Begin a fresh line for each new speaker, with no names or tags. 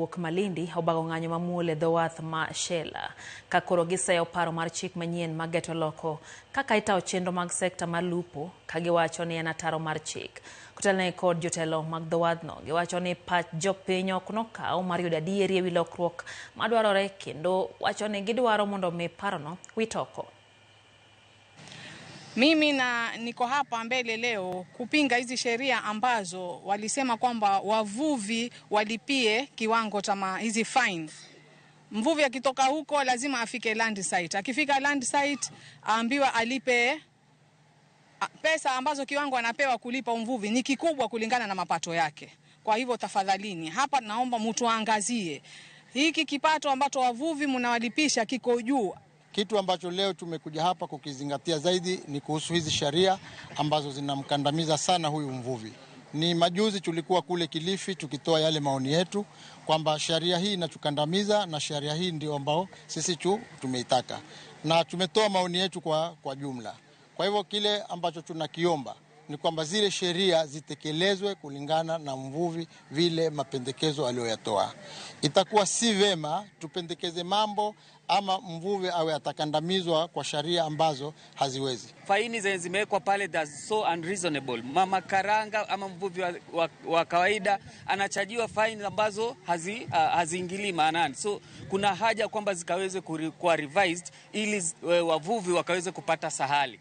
Wuok Malindi obago ng'anyo mamuol e dho wath ma Shela ka koro giseyo paro mar chik manyien ma geto loko kaka itayo chenro mag sekta mar lupo ka giwacho ni en ataro mar chik. Kotelnegi kod jotelo mag dho wadhno, giwacho ni pach jopiny ok nokaw mar yudo adieri ewi lokruok madwarore kendo wacho ni gidwaro mondo mi parono wit oko.
Mimi na niko hapa mbele leo kupinga hizi sheria ambazo walisema kwamba wavuvi walipie kiwango cha hizi fine. Mvuvi akitoka huko lazima afike land site. Akifika land site aambiwa alipe pesa ambazo kiwango anapewa kulipa mvuvi ni kikubwa kulingana na mapato yake. Kwa hivyo tafadhalini, hapa naomba mtu angazie hiki kipato ambacho wavuvi mnawalipisha kiko juu.
Kitu ambacho leo tumekuja hapa kukizingatia zaidi ni kuhusu hizi sheria ambazo zinamkandamiza sana huyu mvuvi. Ni majuzi tulikuwa kule Kilifi tukitoa yale maoni yetu kwamba sheria hii inatukandamiza na sheria hii ndio ambao sisi tumeitaka, na tumetoa maoni yetu kwa jumla. Kwa hivyo kile ambacho tunakiomba ni kwamba zile sheria zitekelezwe kulingana na mvuvi vile mapendekezo aliyoyatoa. Itakuwa si vema tupendekeze mambo ama mvuvi awe atakandamizwa kwa sheria ambazo haziwezi.
Faini zenye zimewekwa pale, that's so unreasonable. Mama karanga ama mvuvi wa kawaida anachajiwa faini ambazo haziingilii maanani. So kuna haja kwamba zikaweze kuwa revised ili wavuvi wakaweze kupata sahali.